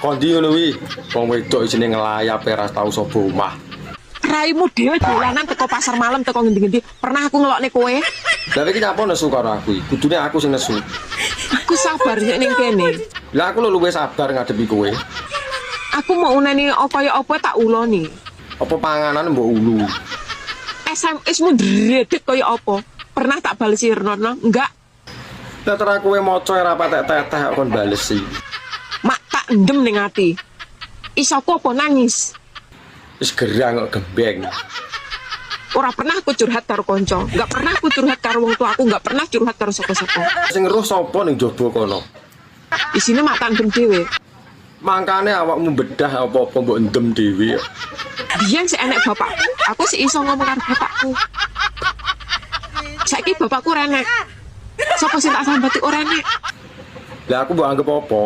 Kondi ngono wi, wong wedok isine ngelayap ora tau sapa omah. Raimu dhewe dolanan teko pasar malam, teko ngendi-ngendi. Pernah aku ngelokne kowe? Lah, iki nyapa nesu karo aku iki? Kudune aku sing nesu. Aku sabar nek ning kene. Lah, aku lho luwih sabar ngadepi kowe. Aku mau uneni kaya apa tak uloni. Apa panganan mbok ulu? SMS mu ndredeg kaya apa? Pernah tak balesi, Rono? Enggak. Lah, terus kowe maca ora patek teteh kok kon balesi. Mak tak endem ning ati. Isoku apa nangis? Wis gerang kok gembeng. Ora pernah aku curhat karo konco, enggak pernah aku curhat karo wong tua aku, enggak pernah curhat karo sapa-sapa. Sing weruh sapa ning jaba kono? Isine mak tak endem dhewe. Mangkane awakmu bedah apa-apa mbok endem dhewe. Biyen sik enek bapakku, aku sik iso ngomong karo bapakku. Saiki bapakku ora enek. Sapa sing tak sambati ora enek. Lah, aku mbok anggap apa?